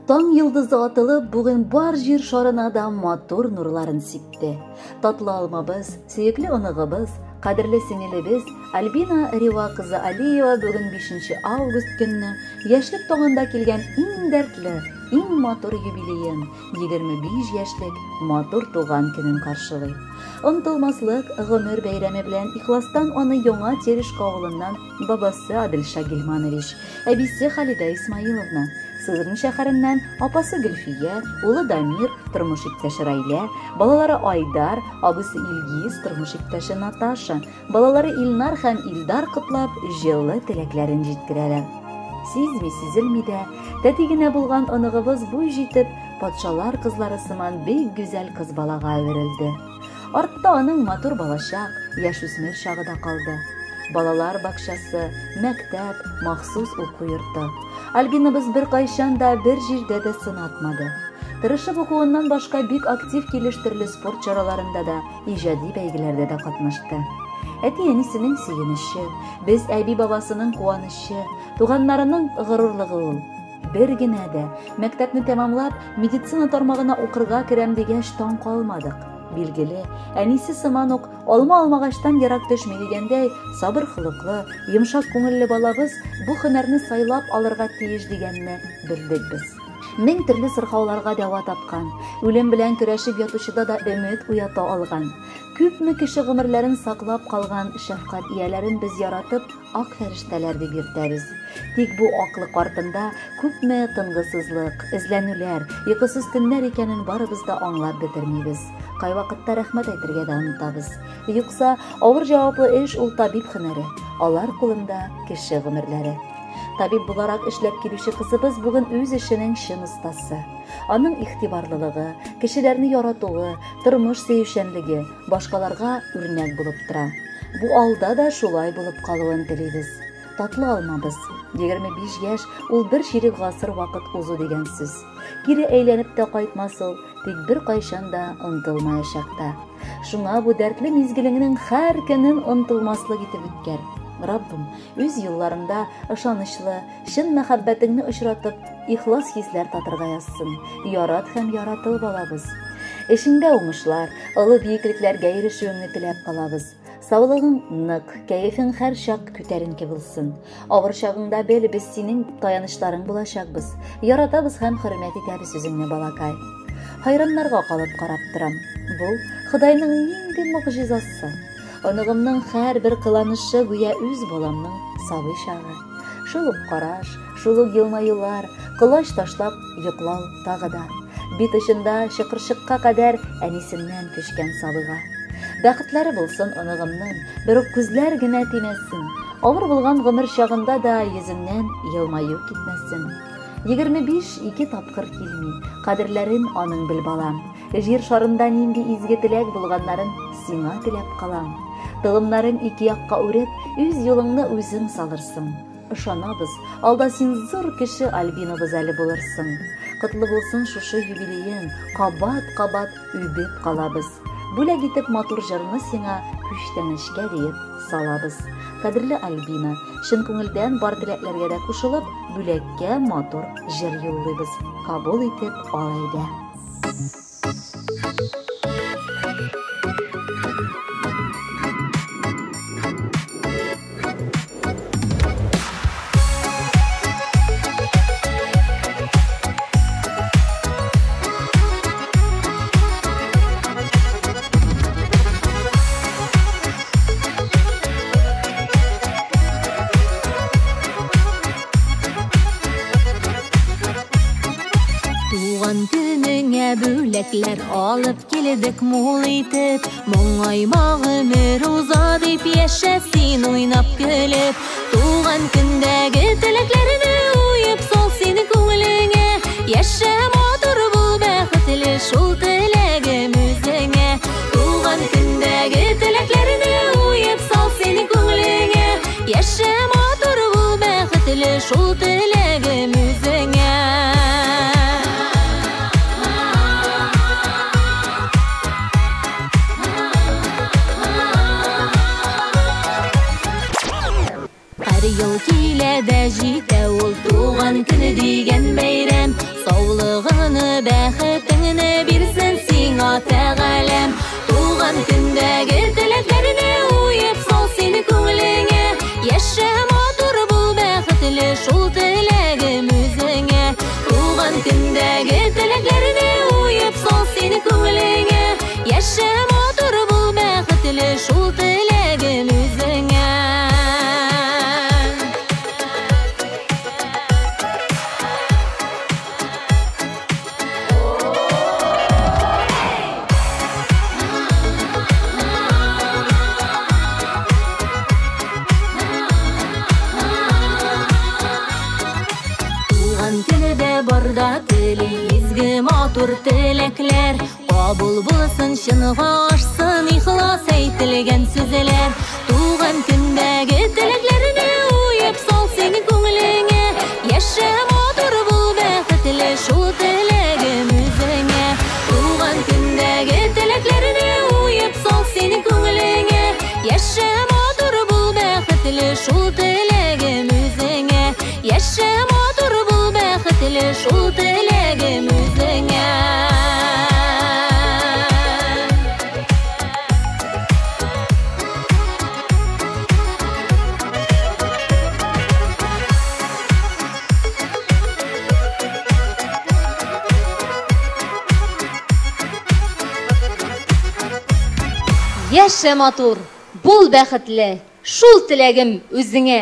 Таң йолдызы атылып, бүген бар җир шарына да матур нурларын сипте. Татлы алмабыз, сөекле оныгыбыз, кадерле сеңелебез Альбина Рева кызы Алиева бүген 5 август көнне яшьлек таңында килгән иң дәртле, иң матур юбилеен, 25 яшьлек матур туган көнен каршылый. Онытылмаслык гомер бәйрәме белән ихластан аны Яңа Терешка авылыннан бабасы Аделша Гильманович, әбисе Халидә Исмаиловна, Сызрань шәһәреннән апасы Гөлфия, улы Дамир, тормыш иптәше Райлә, балалары Айдар, абыйсы Илгиз, тормыш иптәше Наташа, балалары Илнар һәм Илдар котлап, җылы теләкләрен җиткерәләр. Сизми, сизелми дә, тәти генә булган оныгыбыз буй җитеп, патшалар кызлары сыман бик гүзәл кыз балага әверелде. Артта аның матур балачак, яшүсмер чагы да калды. Балалар бакчасы, мәктәп, махсус уку йорты. Альбинабыз беркайчан да бер җирдә дә сынатмады. Тырышып укуыннан башка бик актив килеш төрле спорт чараларында да, иҗади бәйгеләрдә дә катнашты. Әти-әнисенең сөенече, без әби-бабасының куанычы, туганнарының горурлыгы ул. Бер генә дә, мәктәпне тәмамлап, медицина тармагына укырга керәм дигәч, таң калмадык. Билгеле, әнисе сыман ук, алма алмагачтан ерак төшми дигәндәй, сабыр холыклы, йомшак күңелле балабыз бу һөнәрне сайлап алырга тиеш дигәнне белдек без. Мең төрле сырхауларга дәва тапкан, үлем белән көрәшеп ятучыда да өмет уята алган, күпме кеше гомерләрен саклап калган шәфкать ияләрен без яратып, ак фәрештәләр дип йөртәбез. Тик бу аклык артында күпме тынгысызлык, эзләнүләр, йокысыз төннәр икәнен барыбыз да аңлап бетермибез. Кайвакытта рәхмәт әйтергә дә онытабыз. Юкса, авыр җаваплы эш ул табиб һөнәре, алар кулында кеше гомерләре. Табиб буларак эшләп килүче кызыбыз бүген үз эшенең чын остасы. Аның игътибарлылыгы, кешеләрне яратуы, тормыш сөючәнлеге башкаларга үрнәк булып тора. Бу алда да шулай булып калуын телибез. Татлы алмабыз. 25 яшь ул бер чирек гасыр вакыт узу дигән сүз. Кире әйләнеп тә кайтмас ул, тик беркайчан да онытылмаячак та. Шуңа бу дәртле мизгелеңнең һәр көнен онытылмаслык итеп үткәр. Раббым, үз юлларыңда ышанычлы, чын мәхәббәтеңне очратып, ихлас хисләр татырга язсын. Ярат һәм яратыл, балабыз. Эшеңдә уңышлар, олы биеклекләргә ирешүеңне теләп калабыз. Саулыгың нык, кәефең һәрчак күтәренке булсын. Авыр чагыңда бел, без синең таянычларың булачакбыз. Яратабыз һәм хөрмәт итәбез үзеңне, балакай. Хайраннарга калып карап торам. Бу, Ходайның нинди могҗизасы! Оныгымның һәрбер кыланышы гүя үз баламның сабый чагы. Шул ук караш, шул ук елмаюлар, колач ташлап йоклау тагы да. Бит очында чокырчыкка кадәр әнисеннән күчкән сабыйга. Бәхетләре булсын оныгымның, бер үк күзләр генә тимәсен. Авыр булган гомер чагында да йөзеннән елмаю китмәсен. 25 ике тапкыр килми, кадерләрен аның бел, балам. Җир шарында нинди изге теләк булганнарын сиңа теләп калам. Толымнарың ике якка үреп, үз юлыңны үзең салырсың. Ышанабыз, алда син зур кеше Альбинабыз әле булырсың. Котлы булсын шушы юбилеең, кабат-кабат үбеп калабыз. Бүләк итеп матур җырны сиңа күчтәнәчкә диеп салабыз. Кадерле Альбина, чын күңелдән бар теләкләргә дә кушылып, бүләккә матур җыр юллыйбыз. Кабул итеп ал әйдә. Туган көнеңә бүләкләр алып килдек мул итеп. Моңайма, гомер уза дип, яшә син уйнап көлеп. Туган көндәге теләкләрне уеп сал син күңелеңә. Яшә матур бул, бәхетле, шул теләгем үзеңә. Туган көндәге теләкләрне уеп сал син күңелеңә. Яшә матур бул, бәхетле, шул теләгем үзеңә. Һәр ел килә дә җитә ул туган көн дигән бәйрәм. Саулыгыңны, бәхетеңне бирсен сиңа Тәгаләм. Туган көндәге теләкләрне уеп сал син күңелеңә. Яшә матур бул, бәхетле, шул теләгем үзеңә. Туган көндәге теләкләрне уеп сал син күңелеңә. Яшә матур бул, бәхетле, шул теләгем үзеңә. Туган көндә барда тели изге матур теләкләр. Кабул булсын, чынга ашсын ихлас әйтелгән сүзләр. Туган көндәге теләкләрне уеп сал син күңелеңә. Яшә матур бул, бәхетле, шул теләгем үзеңә. Туган көндәге теләкләрне уеп сал син күңелеңә. Яшә матур бул, бәхетле, шул теләгем үзеңә. Яшә матур бул, бәхетле, шул теләгем үзеңә. Яшә матур, бул бәхетле, шул теләгем үзеңә.